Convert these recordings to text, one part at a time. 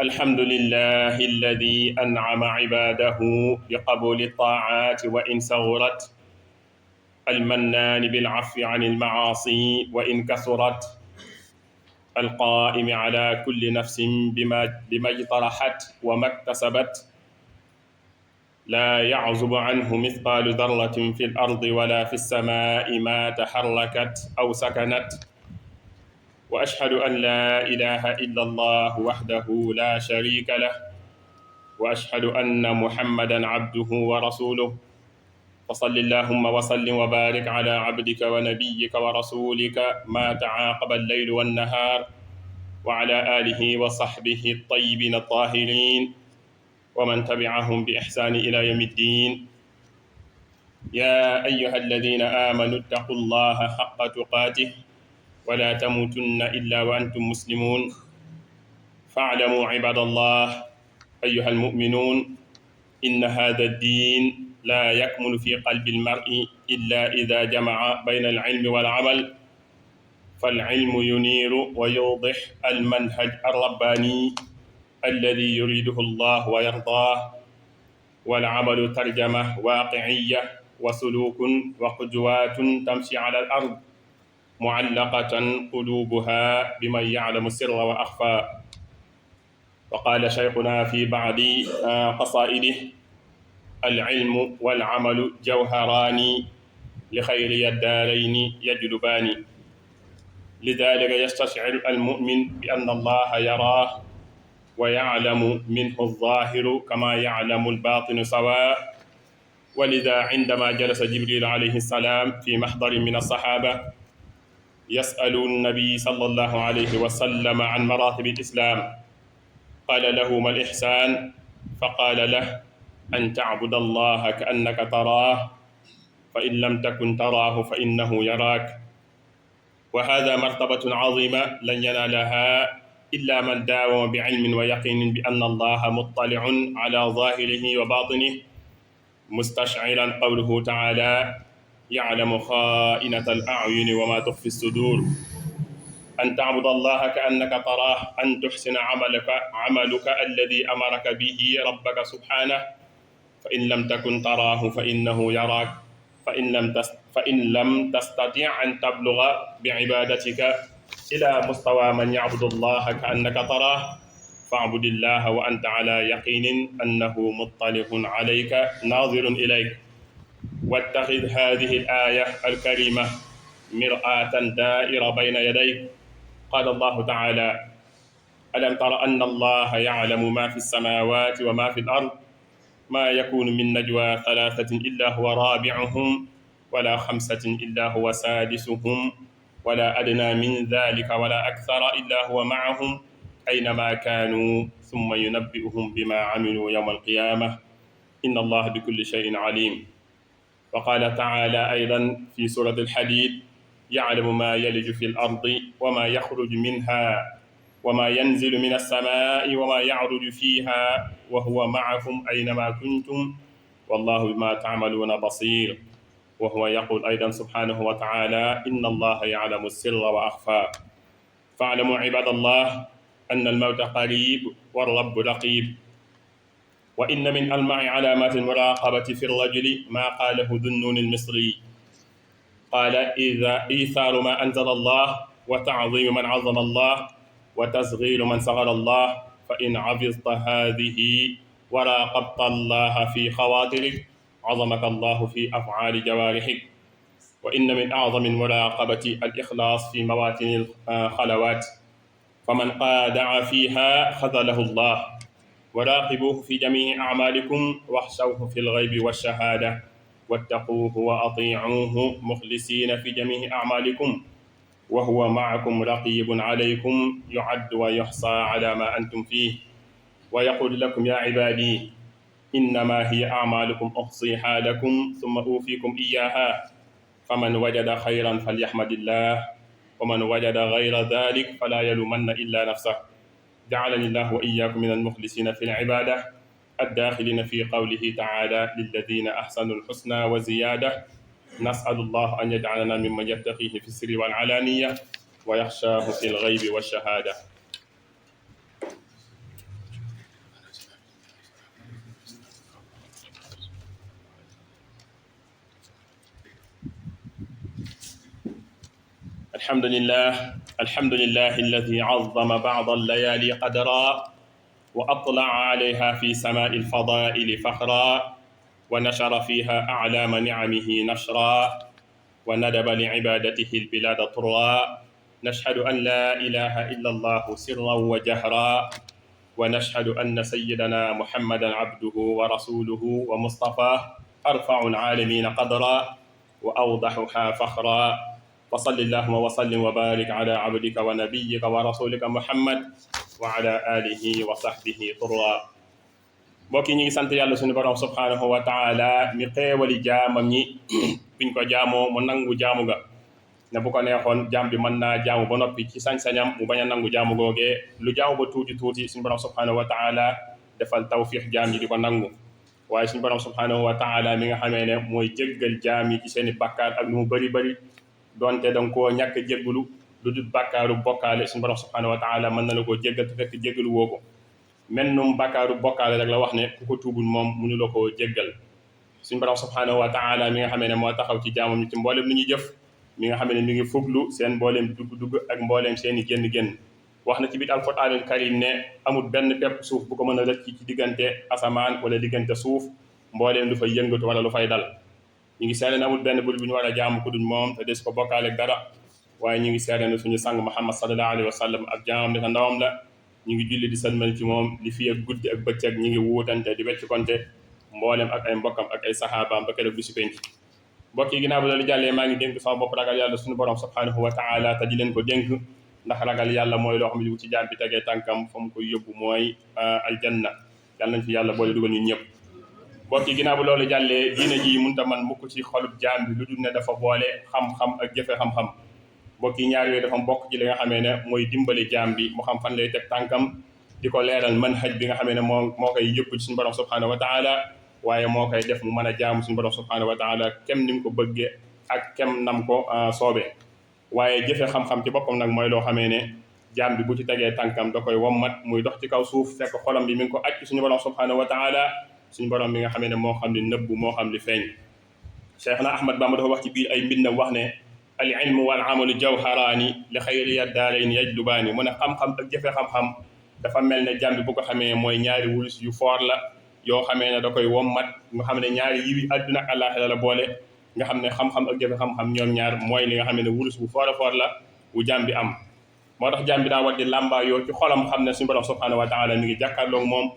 الحمد لله الذي أنعم عباده بقبول الطاعات وإن صغرت، المنان بالعفو عن المعاصي وإن كثرت، القائم على كل نفس بما اجترحت وما اكتسبت، لا يعزب عنه مثقال ذرة في الأرض ولا في السماء ما تحركت أو سكنت. وأشهد أن لا إله إلا الله وحده لا شريك له، وأشهد أن محمدا عبده ورسوله. فصل اللهم وسلم وبارك على عبدك ونبيك ورسولك ما تعاقب الليل والنهار، وعلى آله وصحبه الطيبين الطاهرين ومن تبعهم بإحسان إلى يوم الدين. يا أيها الذين آمنوا اتقوا الله حق تقاته ولا تموتن إلا وأنتم مسلمون. فاعلموا عباد الله أيها المؤمنون، إن هذا الدين لا يكمل في قلب المرء إلا إذا جمع بين العلم والعمل. فالعلم ينير ويوضح المنهج الرباني الذي يريده الله ويرضاه، والعمل ترجمة واقعية وسلوك وقدوات تمشي على الأرض معلقة قلوبها بمن يعلم السر وأخفى. وقال شيخنا في بعض قصائده: العلم والعمل جوهران لخير الدارين يجلبان. لذلك يستشعر المؤمن بأن الله يراه ويعلم منه الظاهر كما يعلم الباطن سواء. ولذا عندما جلس جبريل عليه السلام في محضر من الصحابة يسأل النبي صلى الله عليه وسلم عن مراتب الإسلام، قال له: ما الإحسان؟ فقال له: أن تعبد الله كأنك تراه، فإن لم تكن تراه فإنه يراك. وهذا مرتبة عظيمة لن ينالها إلا من داوم بعلم ويقين بأن الله مطلع على ظاهره وباطنه، مستشعرا قوله تعالى: يعلم خائنة الأعين وما تخفي الصدور. أن تعبد الله كأنك تراه، أن تحسن عملك الذي أمرك به ربك سبحانه، فإن لم تكن تراه فإنه يراك. فإن لم تستطع أن تبلغ بعبادتك إلى مستوى من يعبد الله كأنك تراه، فاعبد الله وأنت على يقين أنه مطلع عليك ناظر إليك. واتخذ هذه الآية الكريمة مرآة دائرة بين يديك. قال الله تعالى: ألم تر أن الله يعلم ما في السماوات وما في الأرض، ما يكون من نجوى ثلاثة إلا هو رابعهم، ولا خمسة إلا هو سادسهم، ولا أدنى من ذلك ولا أكثر إلا هو معهم أينما كانوا ثم ينبئهم بما عملوا يوم القيامة، إن الله بكل شيء عليم. وقال تعالى أيضا في سورة الحديد: يعلم ما يلج في الأرض وما يخرج منها وما ينزل من السماء وما يعرج فيها وهو معكم أينما كنتم والله بما تعملون بصير. وهو يقول أيضا سبحانه وتعالى: إن الله يعلم السر وأخفى. فاعلموا عباد الله أن الموت قريب والرب رقيب. وإن من ألمع علامات المراقبة في الرجل ما قاله ذو النون المصري، قال: إذا إيثار ما أنزل الله، وتعظيم من عظم الله، وتصغير من صغر الله. فإن عفظت هذه وراقبت الله في خواطرك عظمك الله في أفعال جوارحك. وإن من أعظم المراقبة الإخلاص في مواطن الخلوات، فمن قادع فيها خذله الله. وراقبوه في جميع أعمالكم واخشوه في الغيب والشهادة، واتقوه وأطيعوه مخلصين في جميع أعمالكم، وهو معكم رقيب عليكم يعد ويحصى على ما أنتم فيه. ويقول لكم: يا عبادي إنما هي أعمالكم أحصيها لكم ثم أوفيكم إياها، فمن وجد خيرا فليحمد الله، ومن وجد غير ذلك فلا يلومن إلا نفسه. جعلني الله وإياكم من المخلصين في العبادة الداخلين في قوله تعالى: للذين أحسنوا الحسنى وزيادة. نسأل الله أن يجعلنا ممن يتقيه في السر والعلانية ويخشاه في الغيب والشهادة. الحمد لله الذي عظم بعض الليالي قدرا وأطلع عليها في سماء الفضائل فخرا ونشر فيها أعلام نعمه نشرا وندب لعبادته البلاد طرا نشهد أن لا إله إلا الله سرا وجهرا ونشهد أن سيدنا محمدا عبده ورسوله ومصطفاه أرفع العالمين قدرا وأوضحها فخرا وصل اللهم وسلم وبارك على عبدك ونبيك ورسولك محمد وعلى آله وصحبه طرا mbokk yi ñu ngi sant yàlla suñu borom subhanahu wa taala mi xéewali jaamam ñi biñ ko jaamoo mu nangu jaamu ga ne bu ko neexoon jaam bi mën naa jaamu ba noppi ci sañ-sañam mu bañ a nangu jaamu googee lu jaamu ba tuuti tuuti suñu borom subhanahu wa taala defal tawfiix jaam yi di ko nangu waaye suñu borom subhanahu wa taala mi nga xamee ne mooy jéggal jaam yi ci seeni bàkkaar ak lu mu bëri bëri donte danga koo ñàkk jéggalu lu dul bàkkaaru bokkaale suñu borom subhanahu wa taala mën na la koo jéggal te fekk jéggalu woo ko mennum bàkkaaru bokkaale rek la wax ne ku ko tuubul moom mënu la koo jéggal suñu borom subhanahu wa taala mi nga xamee ne moo taxaw ci jaamam ñi ci mboolem lu ñuy jëf mi nga xam ne mi ngi fuglu seen mbooleem dugg-dugg ak mbooleem seeni génn-génn wax na ci biir alquranul karim ne amul benn pepp suuf bu ko mën a rëcc ci diggante asamaan wala diggante suuf mbooleem lu fay yëngatu wala lu fay dal ñu ngi seede ne amul benn bur bu ñu war a jaamu ku dul moom te des ko bokkaale ak dara waaye ñu ngi seede ne suñu sang Muhammad sallallahu alayhi wa sallam ak jaamam ne ko ndawam la ñu ngi julli di salmal ci moom li fi ak guddi ak bëccëg ñu ngi wuutante di wecc konte mboolem ak ay mbokkam ak ay saxaabaam ba keroog bi si penc mbokk yi ginnaaw bi loolu jàllee maa ngi dénk sama bopp ragal yàlla suñu borom subhanahu wa taala te di leen ko dénk ndax ragal yàlla mooy loo xam ne bu ci jaam bi tegee tànkam fa mu koy yóbbu mooy aljanna yàlla nañ fi yàlla boole dugal ñun ñëpp mbokk yi ginnaaw bi loolu jàllee diine ji munta man mukk ci xolub jaam bi lu dul ne dafa boole xam-xam ak jëfe xam-xam mbokk yi ñaar yooyu dafa bokk ci li nga xamee ne mooy dimbali jaam bi mu xam fan lay teg tànkam di ko leeral manhaj bi nga xamee ne moo koy yëpp ci suñu borom subhanahu wa taala waaye moo koy def mu mën a jaamu suñu borom subhanahu wa taala kem ni mu ko bëggee ak kem nam ko soobee waaye jëfe xam-xam ci boppam nag mooy loo xamee ne jaam bi bu ci tegee tànkam da koy wommat muy dox ci kaw suuf fekk xolam bi mi ngi ko aj suñu borom subhanahu wa taala suñu borom bi nga xamee ne moo xam li nëbb moo xam li feeñ Cheikhna Ahmad Bamba dafa wax ci biir ay mbindam wax ne al ilmu wal amalu jawharaani li xayri yaddaarayn yajlubaani mu ne xam-xam ak jëfe xam-xam dafa mel ne jaam bi bu ko xamee mooy ñaari wulus yu foor la yoo xamee ne da koy wommat nga xam ne ñaari yiwi àdduna ak àllaaxira la boole nga xam ne xam-xam ak jëfe xam-xam ñoom ñaar mooy li nga xam ne wulus bu foor a foor la bu jaam bi am moo tax jaam bi daa war di làmbaa yoo ci xolam xam ne suñu borom subhanahu wa taala mi ngi jàkkaarloog moom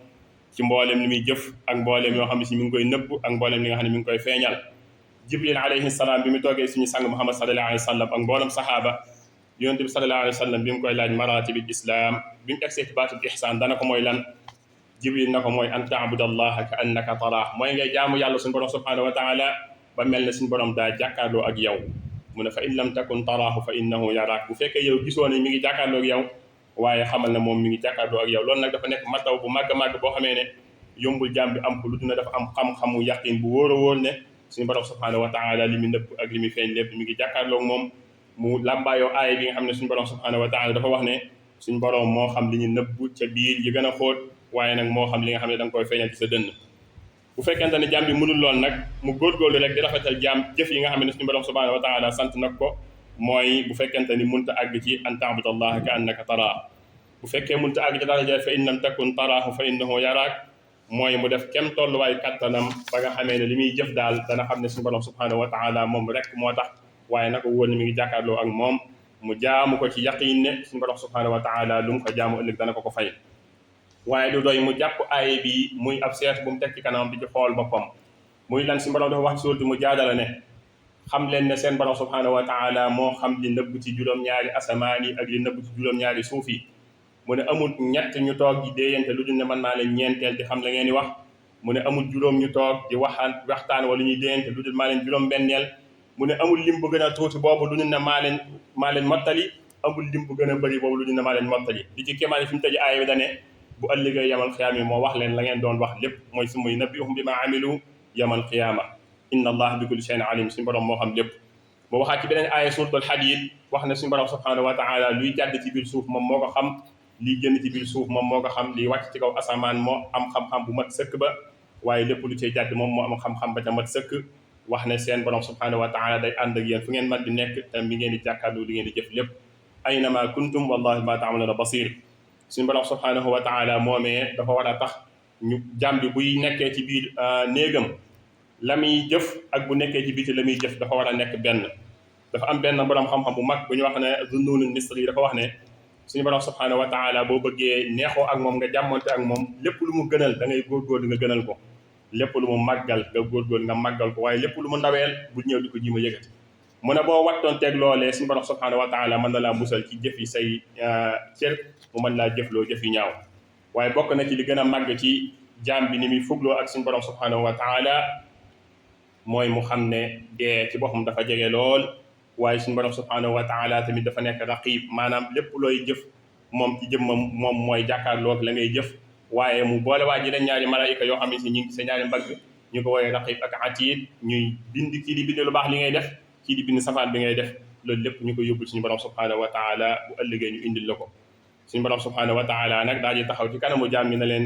ci mbooleem li muy jëf ak mbooleem yoo xam ne si mi ngi koy nëbb ak mbooleem li nga xam ne mi ngi koy feeñal jibril alayhi salaam bi mu toogee suñu sang muhammad sallallahu alayhi wa sallam ak mboolem sahaaba yonent bi sallallahu alayhi wa sallam bi mu koy laaj maratibil islam bi mu egsee ci baatul ihsaan dana ko mooy lan jibril na ko mooy an taabudallaha ka annaka taraah mooy ngay jaamu yàlla suñu borom subhanahu wa taala ba mel ne suñu borom daa jàkkaarloo ak yow mu ne fa in lam takun taraahu fa innahu yaraak bu fekkee yow gisoo ne mi ngi jàkkaarloo ak yow waaye xamal ne moom mi ngi jàkkaarloo ak yow loolu nag dafa nekk mataw bu màgg-màgg boo xamee ne yombul jaam bi am ko lu dina dafa am xam-xamu yaqin bu wóor a wóor ne suñu borom subhanahu wa taala li mu nëbb ak li mu feeñ lépp mi ngi jàkkaarloog moom mu làmbaayoo aaya bi nga xam ne suñu borom subhanahu wa taala dafa wax ne suñu borom moo xam li ñu nëbb ca biir yi gën a xóot waaye nag moo xam li nga xam ne da nga koy feeñal ci sa dënn bu fekkente ne jaam bi mënul lool nag mu góorgóorlu rek di rafetal jaam jëf yi nga xam ne suñu borom subhanahu wa taala sant nag ko mooy bu fekkente ni mënta àgg ci an ta'budallaha ka annaka taraa bu fekkee mënta àgg ci daraja fa in lam takun taraahu fa innahu yaraak mooy mu def kem tolluwaay kattanam ba nga xamee ne li muy jëf daal dana xam ne suñu borom subhanahu wa taala moom rek moo tax waaye naka wóor ne mi ngi jàkkaarloo ak moom mu jaamu ko ci yaqiin ne suñu borom subhanahu wa taala lu mu ko jaamu ëllëg dana ko ko fay waaye du doy mu jàpp aaye bi muy ab seet bu mu teg ci kanam di ci xool boppam muy lan suñu borom dafa wax ci suuratu Mujaadala ne xam leen ne seen borom subhanahu wa taala moo xam li nëbb ci juróom-ñaari asamaan yi ak li nëbb ci juróom-ñaari suuf yi mu ne amul ñett ñu toog di déeyante lu dul ne mën naa leen ñeenteel di xam la ngeen di wax mu ne amul juróom ñu toog di waxtaan wala ñuy déeyante lu dul maa leen juróom-benneel mu ne amul lim bu gën a tuuti boobu lu dul ne maa leen mottali amul lim bu gën a bëri boobu lu dul ne maa leen mottali di ci kéemaane fi mu tëj aaya bi dane bu ëllëgee yamal xiyaama yi moo wax leen la ngeen doon wax lépp mooy su muy nabbi'uhum bimaa amilu yamal xiyaama inna allaha bi kulli shay'in alim suñu borom moo xam lépp moo waxaat ci beneen aaya suuratul Hadiid wax ne suñu borom subhanahu wa taala luy jàdd ci biir suuf moom moo ko xam lii génn ci biir suuf moom moo ko xam lii wàcc ci kaw asamaan moo am xam-xam bu mat sëkk ba waaye lépp lu cay jàdd moom moo am xam-xam ba ca mat sëkk wax ne seen borom subhanahu wa taala day ànd ak yéen fu ngeen man di nekk te mi ngeen di jàkkaarloo li ngeen di jëf lépp aynama kuntum wallahi ma ta'maluna basir suñu borom subhanahu wa taala moomee dafa war a tax ñu jàmm bi buy nekkee ci biir néegam la muy jëf ak bu nekkee ci biti la muy jëf dafa war a nekk benn dafa am benn borom xam-xam bu mag bu ñu wax ne Zunnun Misri dafa wax ne suñu borom subhanahu wa taala boo bëggee neexoo ak moom nga jàmmonte ak moom lépp lu mu gënal da ngay góorgóorlu nga gënal ko lépp lu mu màggal nga góorgóorlu nga màggal ko waaye lépp lu mu ndaweel bu ñëw di ko ji ma yëgati mu ne boo wattoon teeg loolee suñu borom subhanahu wa taala mën na laa musal ci jëf yi say cër mu mën laa jëfloo jëf yi ñaaw waaye bokk na ci li gën a màgg ci jaam bi ni muy fugloo ak suñu borom subhanahu wa taala mooy mu xam ne dee ci boppam dafa jege lool waaye suñu borom subhanahu wa taala tamit dafa nekk raqib maanaam lépp looy jëf moom ci jëmmam moom mooy jàkkaarloog la ngay jëf waaye mu boole waa ji leen ñaari malaayika yoo xam ne si ñu ngi sa ñaari mbagg ñu ko woowee raqib ak atiid ñuy bind kii di bind lu baax li ngay def kii di bind safaan bi ngay def loolu lépp ñu ko yóbbul suñu borom subhanahu wa taala bu ëllëgee ñu indil la ko suñu borom subhanahu wa taala nag daal di taxaw ci kanamu jaam mi na leen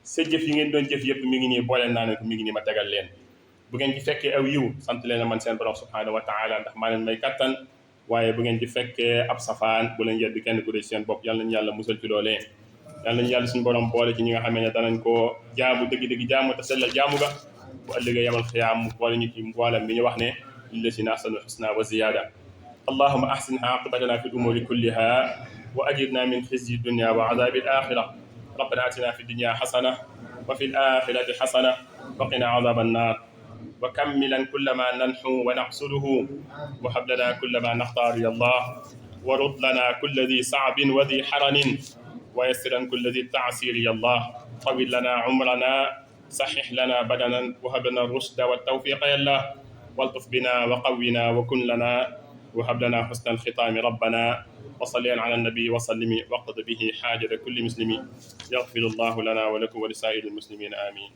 sa jëf yi ngeen doon jëf yëpp mi ngi nii boole naa ne ko mi ngi nii ma tegal leen bu ngeen ci fekkee aw yiw sant leen a man seen borom subhanahu wa taala ndax maa leen may kattan waaye bu ngeen ci fekkee ab safaan bu leen yedd kenn ku dee seen bopp yàlla nañu yàlla musal ci loolee yàlla nañu yàlla suñu borom boole ci ñi nga xamee ne danañ koo jaamu dëgg-dëgg jaamu te sellal jaamu ga bu ëllëgee yamal xiyaam mu boole ñu ci mboolam bi ñu wax ne lillazina ahsanul husna wa ziyada allahumma ahsin aqibatana fi l-umuri kulliha wa ajirna min xizyi dunya wa azabi al-axira rabbana atina fi dunya xasana wa fi l-axirati xasana wa qina azaba annar وكملا كل ما ننحو ونحصله وهب لنا كل ما نختار يا الله ورد لنا كل ذي صعب وذي حرن ويسرا كل ذي تعسير يا الله طول لنا عمرنا صحح لنا بدنا وهب لنا الرشد والتوفيق يا الله والطف بنا وقونا وكن لنا وهب لنا حسن الختام ربنا وصلي على النبي وسلم واقض به حاجة كل مسلم يغفر الله لنا ولكم ولسائر المسلمين آمين